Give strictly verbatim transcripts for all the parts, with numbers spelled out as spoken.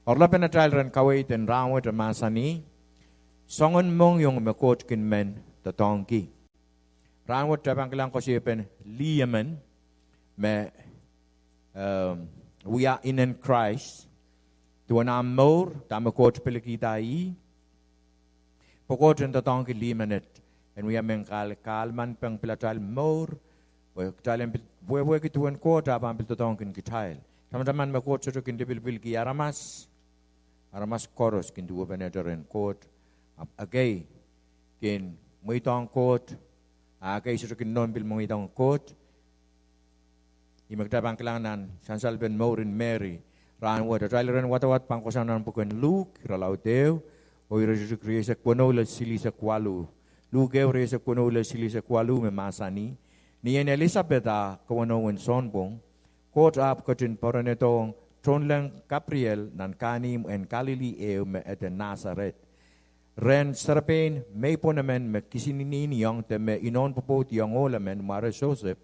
Oaralap en atail rehn kaweid en rahnwet e mahsanih, soangen mohngiong me Koht kin men doadoahngki. Rahnwet kitail pahn kilang koasoiepen lih emen me, ehm, wia inenen Krais. Duwen ahmw mour, dahme Koht pilikihda ih, pwe Koht en doadoahngki lih menet, en wia mehn kahl, kahlmanpeng pil atail mour, pwe kitail en pil wehwehki duwen Koht ah pahn pil doadoahngkin kitail. Tamataman me Koht sohte kin lipilipilki aramas, aramas koaros kin duwepenehte rehn Koht, ahpw ekei kin mweidohng Koht, a ekei sohte kin nohn pil mweidohng Koht. Ih me kitail pahn kilang nan sansalepen mouren Mery. Rahnwet atail rehn wadawad pahn kohsang nan pwuken Luk, irelaud ehu, oh iretikitik rieisek weneu lel silihsek waluh. Luk ehu rieisek weneu lel silihsek waluh me mahsanih, ni en Elisapet ah kewenou en sounpwong, Koht ahpw ketin poaronedohng tohnleng Kapriel nan kahnimw en Kalili ehu me ede Nasaret, rehn serepein meipwon emen me kisinihniong de me inoun pwopwoud iong ohl emen mware Sosep,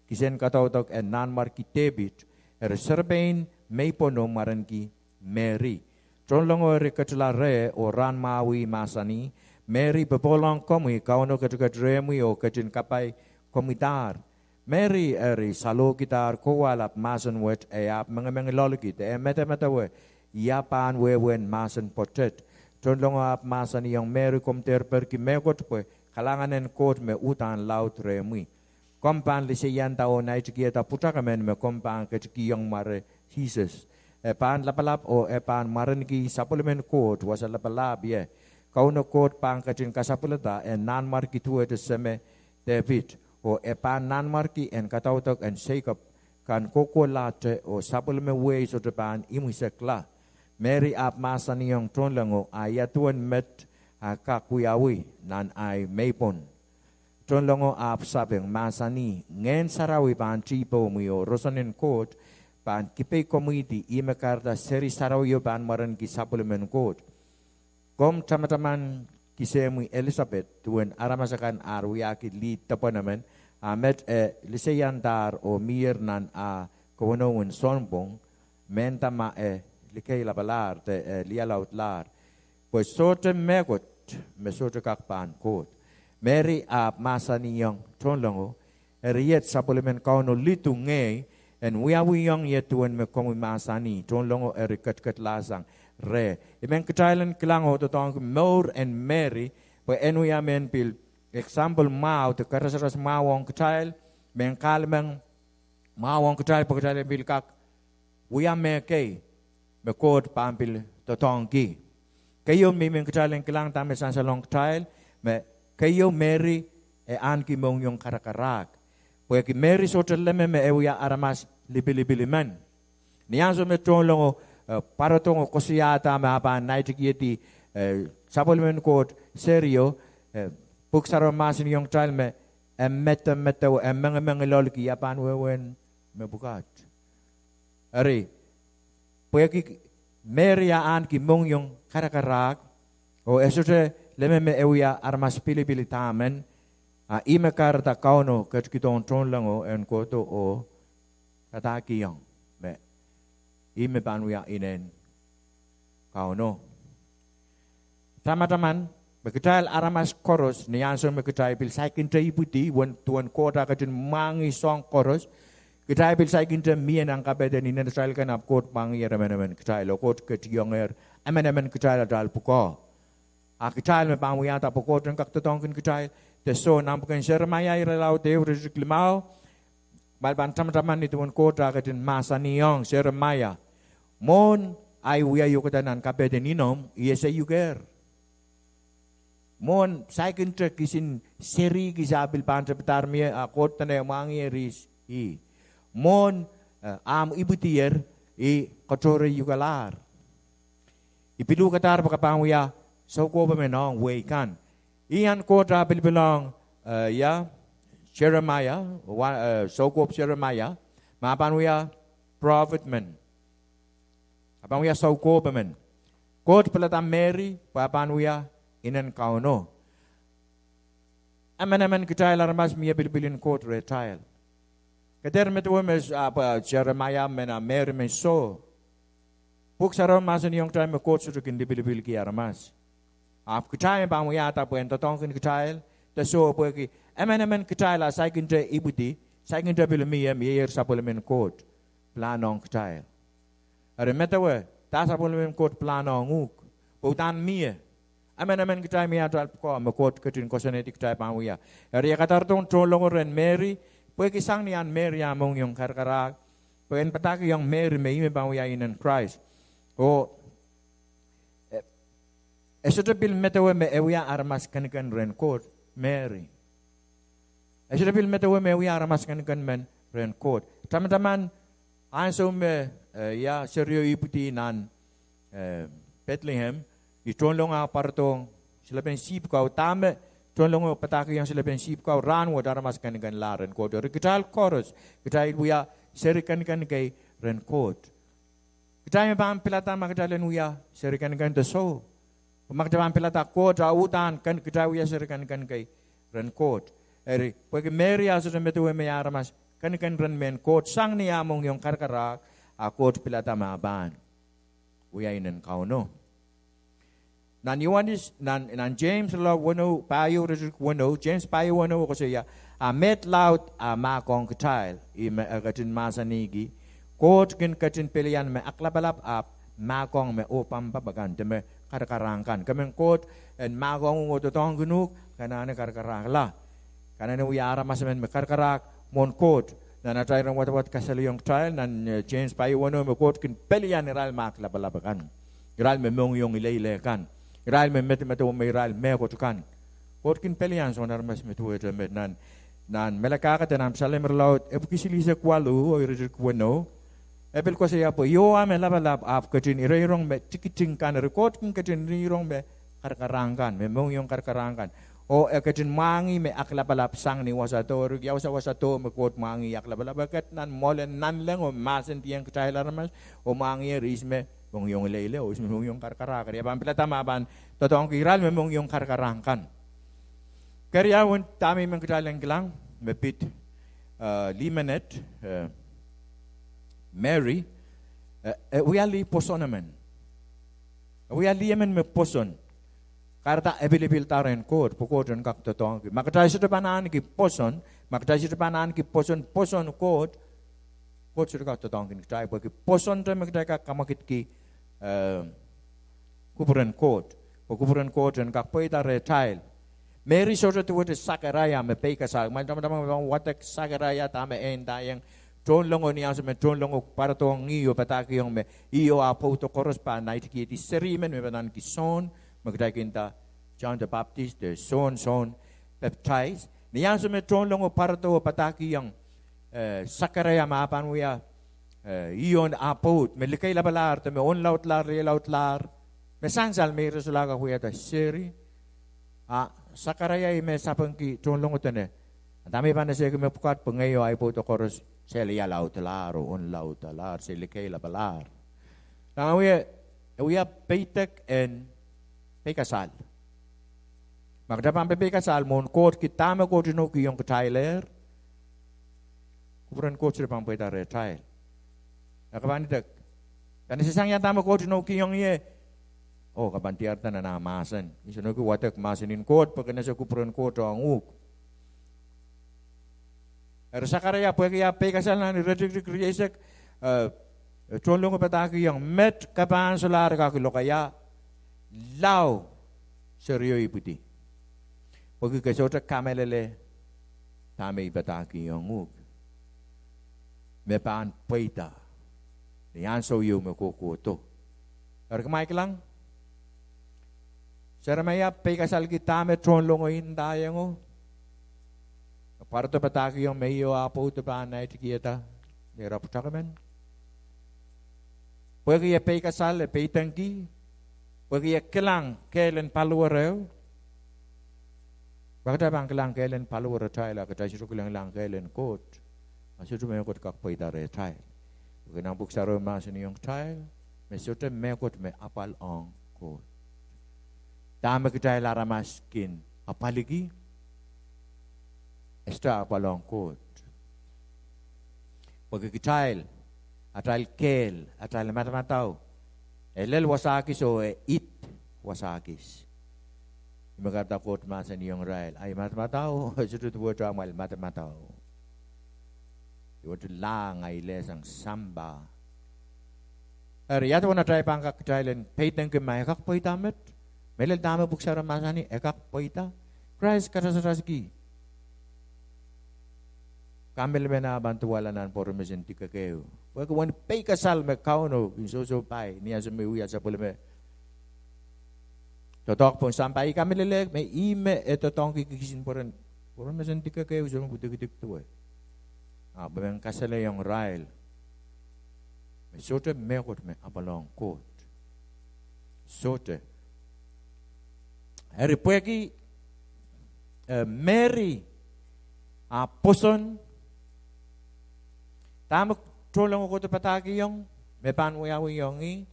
kisehn kadaudok en Nanmwarki Depit, eri serepein meipwono mwarenki Mery. Tohnlengo eri ketila reh oh rahnmwahwih mahsanih, Mery popohlohng komwi, Kauno ketiket rehmwi oh ketin kapai komwidahr. Mery eri salohkidahr kowahlap mahsen wet, e ahpw mengimengiloalki de e medemedewe ia pahn wehwehn mahsen pwoatet. Tohnlengo ahpw mahsanihong Mery, komw dehr perki mehkot pwe kalahngan en Koht me uhdahn laud rehmwi. Komw pahn liseianda oh naitikihda pwutak emen me komw pahn ketikihong mware Sises. E pahn lapalap oh e pahn mwarenki sapwellimen Koht wasa lapalap ie. Kauno Koht pahn ketin kasapwilada en nanmwarki duwehte seme Depit, oh e pahn nanmwarki en kadaudok en Seikop kan kohkohlahte, oh sapwellime wehi sohte pahn imwisekla. Mery ahpw mahsanihong tohnlengo a ia duwen met a kak wiawi nan ahi meipwon. Tohnlengo ahpw sapeng, mahsanih, Ngehn Sarawi pahn tihpohmwi oh roson en Koht pahn kipeikomwihdi, ihme kahrehda seri sarawio pahn mwarenki sapwellimen Koht. Komw tamataman kisehmwi Elisapet, duwen aramas akan ar wiahki lih depwen emen, a met e liseiandahr oh mihier nan ah kewenou en sounpwong, mehnda ma e likeilapalahr de e lialaudlahr, pwe sohte mehkot me sohte kak pahn Koht. Mery ahpw mahsanihong tohnlengo, Eri iet sapwellimen Kauno lidu ngehi en wiawihong ie duwen me komwi mahsanih. Tohnlengo eri ketiketlahsang reh. I men kitail en kilang oh doadoahngki mour en Mery, pwe en wia mehn pil example mwahu de karasaras mwahu ong kitail, mehn kahlemeng mwahu ong kitail pwe kitail en pil kak wia mehkei me Koht pahn pil doadoahngki. Keieu me I men kitail en kilang dahme sansalong kitail, me keieu Mery e ahneki mohngiong karakarahk. Pwehki Mery sohte leme me e wia aramas lipilipil men. Ni ansou me tohnlengo, eh, pwarodohng oh koasoiahda me e pahn naitikihedi, eh, sapwellimen Koht serio, eh, Pwuhk Sarawi mahsanihong kitail me e medemedewe, e mengimengiloalki ia pahn wehwehn mepwukat. Eri, pwehki Mery a ahneki mohngiong karakarahk, oh e sohte leme me e wia aramas pilipil dahmen, a ihme kahrehda Kauno ketikihdohng tohnlengo en kohdo oh padahkihong me ih me pahn wia inenen Kauno. Tamataman me kitail aramas koaros, ni ansou me kitail pil saikinte ipwidi, wen duwen Koht a ketin mwahngih soahng koaros, kitail pil saikinte mie nan kapehden inenen atail kan, ahpw Koht mwahngiher emenemen kitail oh Koht ketihongehr emenemen kitail atail pwukoa. A kitail me pahn wiahda pwe Koht en kak doadoahngkin kitail, de soh, nan pwuken Seremaia irelaud ehu iretikitik limau, kumwail pahn tamataman nin duwen Koht a ketin mahsanihong Seremaia, mwohn ahi wia iokada nan kapehden inou, I eseiukehr. Mwohn saikinte kisin seri kis a pil pahn tepidahr mie, a Koht dene mwahngiher ih. Mwohn, eh, ahmw ipwidier, I katohreiukalahr. I pil uhkadahr pwe ke pahn wia soukohp emen ong wehi kan. Ih ahn Koht a pilipilong, eh, ia, Seremaia, wa-, eh, soukohp Seremaia, me e pahn wia prophet men. E pahn wia soukohp emen. Koht pilada Mery pwe e pahn wia inenen Kauno. Emenemen kitail aramas mie pilipil en Koht rehtail. Ke dehr medewe me, ah, pwe Seremaia men a Mery men soh. Pwuhk Sarawi mahsanihong kitail me Koht sohte kin lipilipilki aramas. Ahpw kitail me pahn wiahda pwehn doadoahngkin kitail, de soh pwehki emenemen kitail a saikinte ipwidi, saikinte pil mie, mieier sapwellimen Koht pilahn ong kitail. Eri medewe, dah sapwellimen Koht pilahn ong uhk? Pwe uhdahn mie, emenemen kitail mie atail pwukoa me Koht ketin koasoanehdi kitail pahn wia. Eri e kadarodohng tohnlengo rehn Meri, pwehki sang ni ahn Meri ah mohngiong karakarahk, pwe en padahkihong Meri me ih me pahn wia inenen Krais. Oh e sohte pil medewe me e wia aramas keniken rehn Koht, Meri. E sohte pil medewe me e wia aramas keniken men rehn Koht. Tamataman, ansou me, eh, ia, serio ipwidi nan, eh, Pedlehem, ni tohnlengo ah pwarodohng silepen sihpw kau, dahme tohnlengo padahkihong silepen sihpw kau? Rahnwet aramas kenikenla rehn Koht. Eri kitail koaros, kitail wia seri keniken kei rehn Koht. Kitail me pahn pilada ma kitail en wia seri keniken de soh. Pwe ma kitail pahn pilada Koht, a uhdahn kitail wia seri keniken kei rehn Koht. Eri pwehki Meri ah sohte medewe me e aramas keniken rehn mehn Koht, sang ni ah mohngiong karakarahk, a Koht pilada me e pahn wia inenen Kauno. Nan Ioanes, nan, nan James irelaud weneu, pahieu, iretikitik weneu, James pahieu weneu koasoia, a meid laud a mahkohng kitail, ih me e ketin mahsanihki, Koht kin ketin pelian me aklapalap ahpw mahkohng me opampap akan, de me karakarahk kan. Kemen Koht en mahkohng uhk oh doadoahngkin uhk, ke anahne karakarahkla. Ke anahne wia aramas emen me karakarahk mwohn Koht. Nan atail iren wadawad kasalehiong kitail nan, eh, James pahieu weneu, me Koht kin pelian irail me aklapalap akan, irail me mohngiong ileile kan, irail me medemedewe me irail mehkot kan. Koht kin pelian soangen aramas me duwehte met. Nan, nan Melkahka de nan Psalem irelaud epwiki silihsek waluh oh iretikitik weneu, e pil koasoia pwe iohwa me lapalap ahpw ketin ireirong me tikitik kan, eri Koht kin ketin ireirong me karakarahk kan, me mohngiong karakarahk kan. Oh e ketin mwahngih me aklapalap sang ni wasa doh. Eri ia wasa, wasa doh me Koht mwahngih aklapalap? E ket nan mwoalen nanleng oh mahsendihong kitail aramas, oh mwahngih, eri ihs me mohngiong ileile, oh ihs me mohngiong karakarahk. Eri e pahn pilada me e pahn doadoahngki irail me mohngiong karakarahk kan. Keriau, dahme I men kitail en kilang me pid, eh, lih menet, eh, Meri, eh, e wia lih pwoson emen. E wia lih emen me pwoson. Kahrehda e pilipilda rehn Koht, pwe Koht en kak doadoahngki. Ma kitail sohte pahn ahneki pwoson, ma kitail sohte pahn ahneki pwoson, pwoson Koht, Koht sohte kak doadoahngkin kitail, pwehki pwosonte me kitail kak kamwekidki, eh, kupwuren Koht, pwe kupwuren Koht en kak pweida rehtail. Meri sohte duwehte Sakaraia me peikasal. Kumwail tamataman wadek Sakaraia, dahme e ndaiong? Tohnlengo, ni ansou me tohnlengo pwarodohng ih oh padahkihong me ih oh ah pwoudo koaros pahn naitikihedi seri men me pahn ahneki Sohn, me kitail kin nda John the Baptist, eh, Sohn, Sohn Pepdais. Ni ansou me tohnlengo pwarodo oh padahkihong, eh, Sakaraia me e pahn wia, eh, ih oh ah pwoud me likeilapalahr de me onlaudlahr, rielaudlahr, me sansal me ire solahr kak wiahda seri. A Sakaraia ih me sapengki tohnlengo dene, dahme I pahn esehki mepwukat? Pwe ngehi oh ahi pwoudo koaros se lialaudlahr oh onlaudlahr, se likeilapalahr. Nan e wia, e wia peidek en peikasal. Ma kitail pahn pepeikasal mwohn Koht, ki dahme Koht inoukihong kitailehr, kupwuren Koht sohte pahn pweida rehtail. A ke pahn idek, ke pahn ese sang ia dahme Koht inoukihong ie? Oh, ke pahn diarada nan ah mahsen. Nsenohki wadek mahsen en Koht pwe ke ese kupwuren Koht ong uhk. Eri Sakaraia, pwehki e peikasal nan iretikitik rieisek, eh, tohnlengo padahkihong, met ke pahn solahr kak lokaia, lao serio ipwidi, pwehki ke sohte kamehlele dahme I padahkihong uhk me pahn pweida ni ansou ieu me kohkohdo. Eri kumwail kilang, Seremaia peikasalki dahme tohnlengo ndaiong, pwarodo padahkihong me ih oh ah pwoudo pahn naitikiada neira pwutak men. Pwehki e peikasal, e peidengki, pwehki e kilang kehl en paliwere. Ma kitail pahn kilang kehl en paliweretail, a kitail sohte kilengkilang kehl en Koht, a sohte mehkot kak pweida rehtail. Pwehki nan Pwuhk Sarawi mahsanihong kitail me sohte mehkot me apwal ong Koht. Dahme kitail aramas kin apwaliki, e sohte apwal ong Koht. Pwehki kitail, atail kehl, atail madamadau, E lel wasakis oh e id wasakis. Ih me kahrehda Koht mahsanihong irail, ahi madamadau, e sohte duwehte amwail madamadau. Duwehte lahng ahi lehsang sampah. Eri ia duwen atail pahn kak kitail en peidengki ma e kak pweida met? Mehlel dahme Pwuhk Sarawi mahsanih e kak pweida. Krais karasaraski kamehlele me e pahn duwehla nan pwuromesen dikekehu. Pwehki uwen peikasal me Kauno kin sohsohpai ni ansou me e wia sapwellime doadoahk pohn sampah, I kamehlele me ih me e doadoahngki kisin pwuromesen dikekehu sohte pwudikidik duwe. Ahpw e men kasalehiong irail me sohte mehkot me apwal ong Koht. Sohte. Eri pwehki, eh, Mery ah pwoson, dahme tohnlengo kohdo padahkihong me pahn wiawihong ih?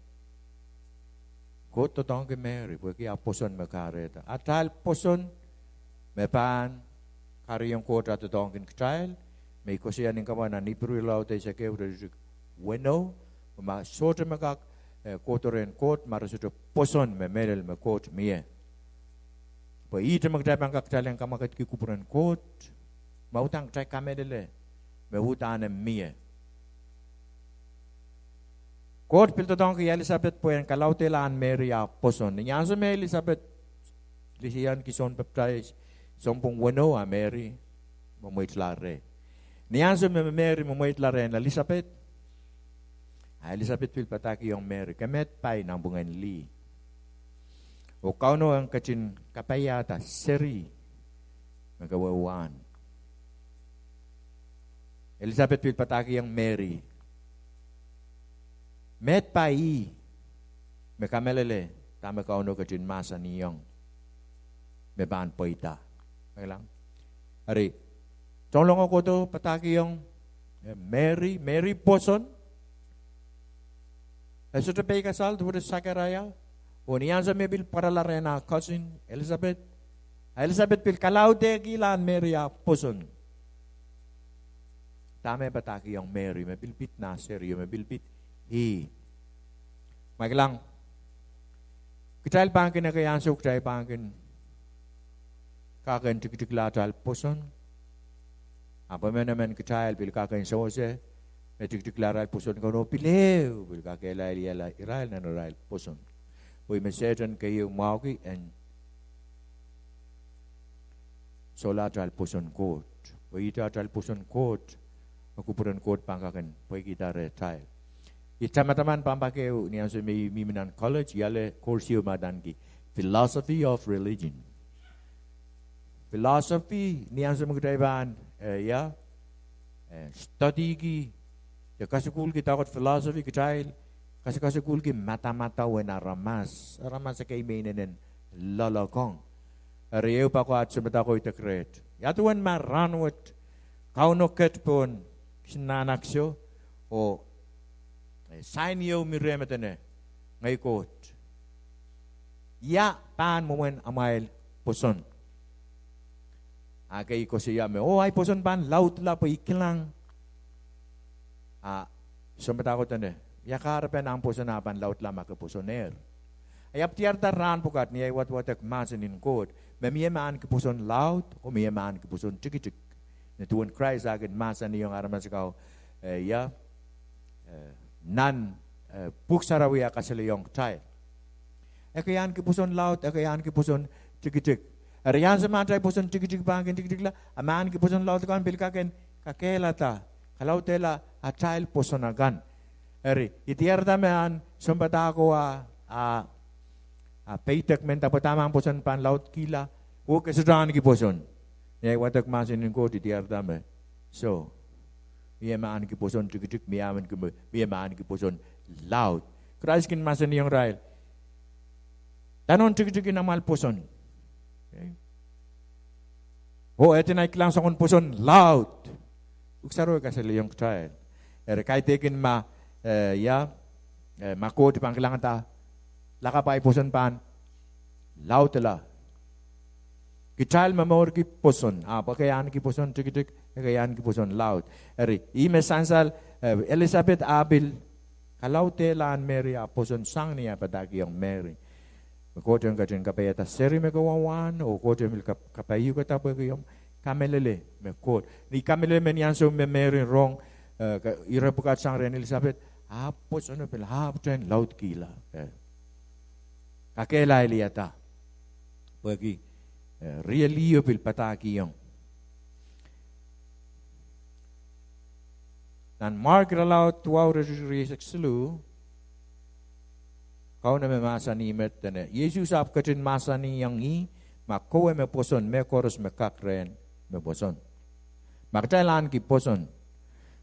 Koht doadoahngki Mery pwehki ah pwoson me kahrehda. Atail pwoson me pahn kahrehiong Koht ah doadoahngkin kitail, me I koasoia nin kamwa nan Ipru irelaud eisek ehu, iretikitik weneu, pwe ma sohte me kak, eh, kohdo rehn Koht ma re sohte pwoson me mehlel me Koht mie. Pwe ihte me kitail pahn kak kitail en kamwakidki kupwuren Koht, ma udahn kitail kamehlele me uhdahn e mie. Koht pil doadoahngki Elisapet pwe en kalaudehla ahn Mery ah pwoson. Ni ansou me Elisapet lisoanki Sohn Papdais sounpwong weneu, a Mery mwemweitla reh. Ni ansou me Mery mwemweitla rehn Elisapet, a Elisapet pil padahkihong Mery, ke met pai nanpwungen lih, oh Kauno en ketin kapaiada seri me ke wehwehn. Elisapet pil padahkihong Mery, met pai ih me kamehlele dahme Kauno ketin mahsanihong me pahn pweida. Eri, tohnlengo kohdo padahkihong, eh, Mery, Mery pwoson. E sohte peikasal duwehte Sakaraia. Oh ni ansou me pil pwarala rehn ah cousin Elisapet, a Elisapet pil kalaudehkihla ahn Mery ah pwoson. Dahme padahkihong Mery me pil pid nah serio, me pil pid ih? Mwakilang, kitail pahn kin ekei ansou kitail pahn kin kak en tikidikla atail pwoson. Ahpw emenemen kitail pil kak en sewese me tikidikla arail pwoson kan oh pil ehu pil kakehlailiala irail nan arail pwoson. Pwe ih me Sehdan keieu mwahuki en sohla atail pwoson Koht. Pwe ihte atail pwoson Koht me kupwuren Koht pahn kak en pweikihda rehtail. I tamataman pahn pak ehu ni ansou me I mihmi nan college, I ale course ieu me adaneki philosophy of religion. Philosophy, ni ansou me kitail pahn, eh, ia, eh, studyki, de kasukuhlki dahkot philosophy, kitail kasukasukuhlki madamadau en aramas, aramas ekei me inenen loalokong. Eri ehu pak aht sounpadahko idek reht, ia duwen ma rahnwet Kauno ket pohn kisin nahnakiso oh, eh, sign ieu mi reh me dene, Ngehi Koht. Ia pahn mwomwen amwail pwoson? A ekei koasoia me, oh, ahi pwoson pahn laudla pwe I kilang, a sounpadahko dene, ia kahrepen ahmw pwoson ah pahn laudla ma ke pwosonehr? A I ahpw diarada rahn pwukat ni ahi wadwadek mahsen en Koht me mie me ahneki pwoson laud oh mie me ahneki pwoson tikitik. Ni duwen Krais ah kin mahsanihong aramas akan, eh, ia, eh, nan, eh, Pwuhk Sarawi ah kasalehiong kitail, ekei ahneki pwoson laud, ekei ahneki pwoson tikitik. Eri ansou me atail pwoson tikitik pahn kin tikidikla, a me ahneki pwoson laud kan pil kak en kakehlada, kalaudehla atail pwoson akan. Eri I diarada me ahn sounpadahko ah, ah, peidek mehnda pwe dahme ahmw pwoson pahn laudkihla, oh ke sohte ahneki pwoson. Ni ahi wadek mahsen en Koht I diarada me, soh, mie me ahneki pwoson tikitik, mie me ahneki pwoson laud. Krais kin mahsanihong irail, dahnon tikitik en amwail pwoson? Oh e dene I kilang soangen pwoson laud. Pwuhk Sarawi kasalehiong kitail, eri kaidehkin ma, eh, ia, eh, ma Koht pahn kilangada lakapw ahi pwoson pahn laudla, kitail momourki pwoson, ahpw ekei ahneki pwoson tikitik, ekei ahneki pwoson laud. Eri ih me sansal, eh, Elisapet ah pil kalaudehlahn Mery ah pwoson sang ni ah padahkihong Mery me Koht en ketin kapaiada seri me ke wahn wahn, oh Koht en pil kap-, kapaiukada pwehki omw kamehlele me Koht. Ni kamehlele me ni ansou me Mery rong, eh, ke-, ire pwukat sang rehn Elisapet, ahpw pwoson o pil ahpwtehn laudkihla. Eh. Kakehlailihada. Pwehki, eh, riei lih o pil padahkihong. Nan Mark irelaud duwau iretikitik rieisek siluh, Kauno me mahsanih met dene, Sises ahpw ketin mahsanihong ih, Ma kowe me pwoson mehkoaros me kak rehn me pwoson. Ma kitail ahneki pwoson,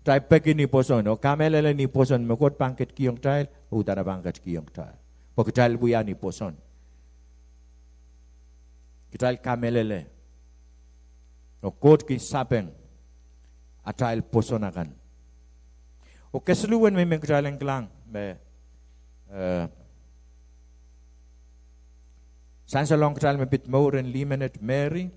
kitail peki ni pwoson, oh kamehlele ni pwoson me Koht pahn ketikihong kitail, oh uhdahn e pahn ketikihong kitail. Pwe kitail wia ni pwoson. Kitail kamehlele. Oh Koht kin sapeng atail pwoson akan. Oh kesiluhwen me I men kitail en kilang me, eh, sansalohng kitail me pid mour en lih menet Mery.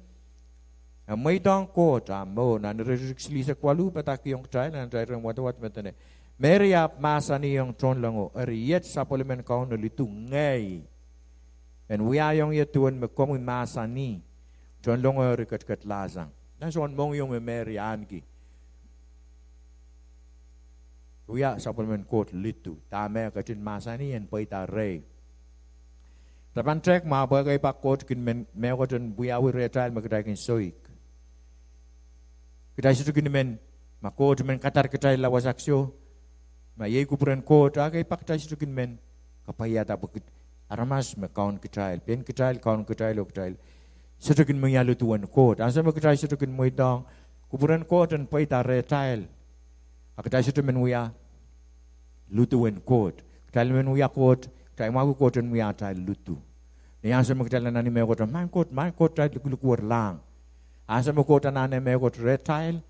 E mweidohng Koht ah mour. Nan iretikitik silihsek waluh padahkihong kitail, nan atail rehn wadawad me dene, Mery ahpw mahsanihong tohnlengo, Eri, iet sapwellimen Kauno lidu ngehi en wiahiong ie duwen me komwi mahsanih. Tohnlengo eri ketiketlahsang. Nan soangen mohngiong me Mery ahneki, wia sapwellimen Koht lidu, dahme e ketin mahsanih en pweida rehi. Kitail pahn tehk mwahu pwe ekei pak Koht kin men mehkot en wiawi rehtail me kitail kin soik. Kitail sohte kin men, ma Koht men kadar kitail la wasakseo, ma iei kupwuren Koht, ekei pak kitail sohte kin men kapwaiada pwe kit-, aramas me kaun kitail, pein kitail kaun kitail oh kitail sohte kin men wia lidu en Koht. Ansou me kitail sohte kin mweidohng kupwuren Koht en pweida rehtail, a kitail sohte men wia lidu en Koht. Kitail men wia Koht, kitail mwahki Koht en wia atail lidu. Ni ansou me kitail anahne mehkot, Maing Koht, Maing Koht, kitail likilikwerlahng. Ansou me Koht anahne mehkot rehtail,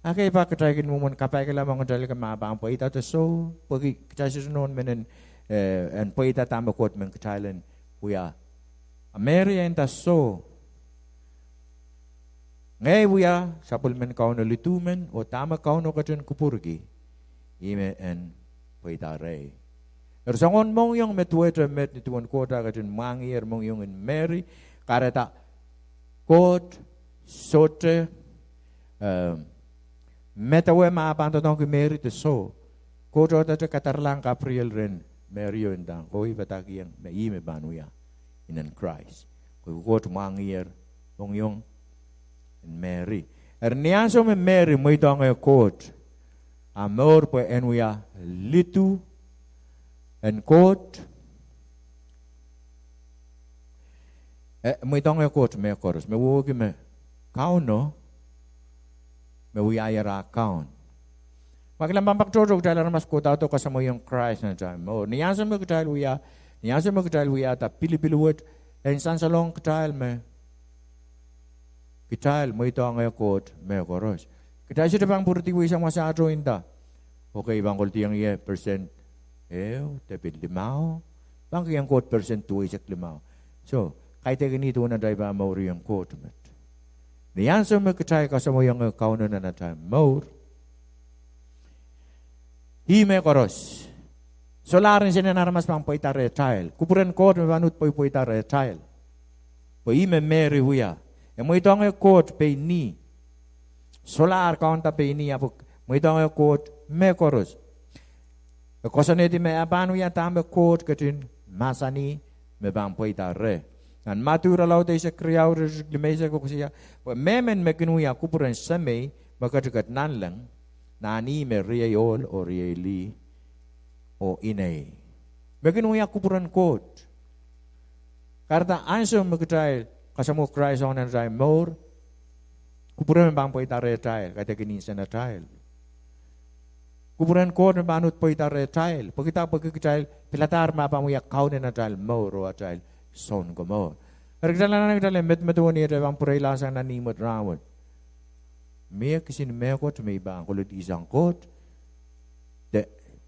ekei pak kitail kin mwomwen kapaikala moangatail ke ma pahn pweida de soh, pwehki kitail sohte nohn men en, eh, en pweida dahme Koht men kitail en wia. A Mery e nda soh. Ngehi wia sapwellimen Kauno lidu men, oh dahme Kauno ketin kupwurki, ihme en pweida rehi. Eri soangen mohngiong me duwehte met nin duwen Koht ah ketin mwahngiher, mohngiong en Mery, kahrehda Koht sohte, eh, medewe ma e pahn doadoahngki Mery de soh. Koht sohte kadaralahng Gabriel rehn Mery oh ndahng, Kowe padahkihong me ih me pahn wia inen Krais. Koh Koht mwahngiher mohngiong en Mery. Eri ni ansou me Mery mweidohng eh Koht ah mour pwe en wia lidu en Koht, e mweidohng eh Koht mehkoaros, me wehwehki me Kauno me wiahier ah Kaun. Ma kitail pahn pak tohto, kitail aramas kohdahudo kasamwoiong Krais nan atail mour. Ni ansou me kitail wia, ni ansou me kitail wiahda pilipil wet, en sansalohng kitail me kitail mweidohng eh Koht mehkoaros. Kitail sohte pahn pwuridi weisang wasahto nda, Okay, I pahn kolediong ie percent ehu de pil limau, pahn kihong Koht percent duweisek limau. Soh, kaidehkin ih duwen atail pahn mouriong Koht met. Ni ansou me kitail kasamwoiong eh Kauno nan atail mour, ih mehkoaros. Solahr insengen aramas pahn pweida rehtail. Kupwuren Koht me pahn uhd pweipweida rehtail. Pwe ih me Mery wia. E mweidohng eh Koht pein ih. Solahr kaunda pein ih, ahpw mweidohng eh Koht mehkoaros. E koasoanehdi me e pahn wia dahme Koht ketin mahsanih me pahn pweida reh. Nan Madiu irelaud eisek riau, iretikitik limeisek, e koasoia, Pwe mehmen me kin wia kupwuren Semei me ketiket nanleng, nan ih me riei ohl oh riei lih oh inei. Me kin wia kupwuren Koht. Kahrehda ansou me kitail kasamwo Krais ong nan atail mour, kupwure me pahn pweida rehtail, kaidehkin insenatail. Kupwuren Koht me pahn uhd pweida rehtail. Pwehki dah? Pwehki kitail piladahr me e pahn wia Kaun en atail mour oh atail Sounkomour. Eri kitail anahne kitail en medemedewe ni atail pahn pwurehlasang nan ihmw wet, rahn wet, mie kisin mehkot me I pahn koledi sang Koht, de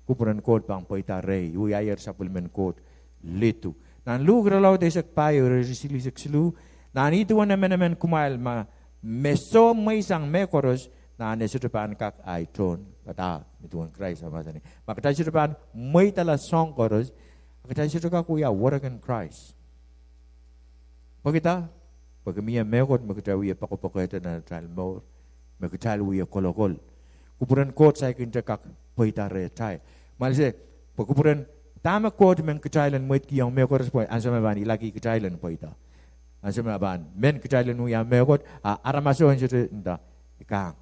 kupwuren Koht pahn pweida rehi, wiahier sapwellimen Koht lidu. Nan Luk irelaud eisek pahieu, iretikitik silihsek siluh, Nan ih duwen emenemen kumwail ma, me soh mweisang mehkoaros, nan e sohte pahn kak ahi tohnpadahk. Nin duwen Krais a mahsanih, ma kitail sohte pahn mweidala soahng koaros, a kitail sohte kak wia werek en Krais. Pwekida? Pwehki mie mehkot me kitail wie poakopoakehte nan atail mour, me kitail wie kolokol. Kupwuren Koht saikinte kak pweida rehtail. Mwahl se, pwe kupwuren, dahme Koht men kitail en mweidikiong mehkoaros pwe ansou me pahn ilaki kitail en pweida. Ansou me pahn men kitail en wia mehkot, a aramaso en sohte nda, I kang.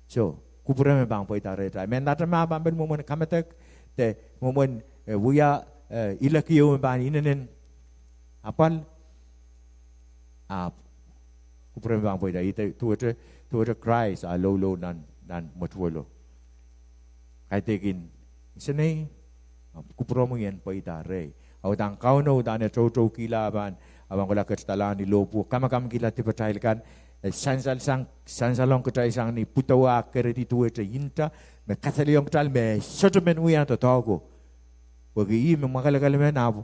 Soh, kupwure me pahn pweida rehtail. Mendahte ma pahn pil mwomwen kamedek, de mwomwen, eh, wia, eh, ilek ieu me pahn inenen apwal, ahpw kupwure me pahn pweida. Ih duwehte, duwehte Krais a loulou nan, nan mwetuwelo. Kaidehkin nsenei, ahpw kupwuromwi en pweida rehi. A udahn Kauno, udahn e toutoukihla, a pahn, a pahn kohla ketidalahng ni lohpwuo, kamakamkihla dipatail kan, e sansalsang, sansalohng kitail sang ni pwudowe ah keredi duwehte inta, me kasalehiong kitail me sohte men wia doadoahko. Pwehki ih me mwakelekel men, ahpw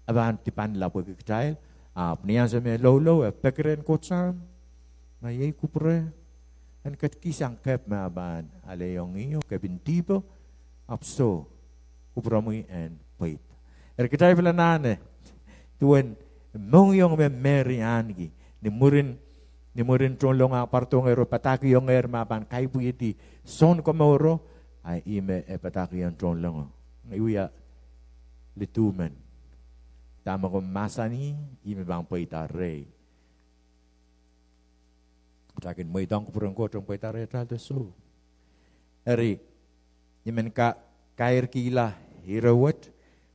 a pahn dipan lapweki kitail, ahpw ni ansou me loulou, e peki rehn Koht Sahm, ma iei kupwure, en ketikihsang kep me a pahn alehiong ih oh kepin dihpo, ahpw soh, kupwuromwi en pweida. Eri kitail pil anahne duwen mohngiong me Mery ahneki, ni mwurin, ni mwurin tohnlengo ah pwarodohngehr oh padahkihongehr me a pahn kaipwihdi Sounkomouro, a ih me e padahkihong tohnlengo, I wia liduhmen. Dahme komw mahsanih, ih me pahn pweida rehi. Kitail kin mweidohng kupwuren Koht en pweida rehtail de soh. Eri, I men ka, kairkihla ire wet,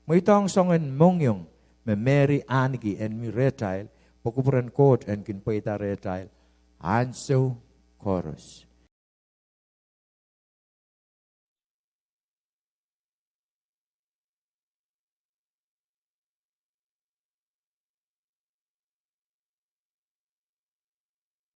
mweidohng soangen mohngiong me Mery ahneki en mi rehtail, pwe kupwuren Koht en kin pweida rehtail ansou koaros.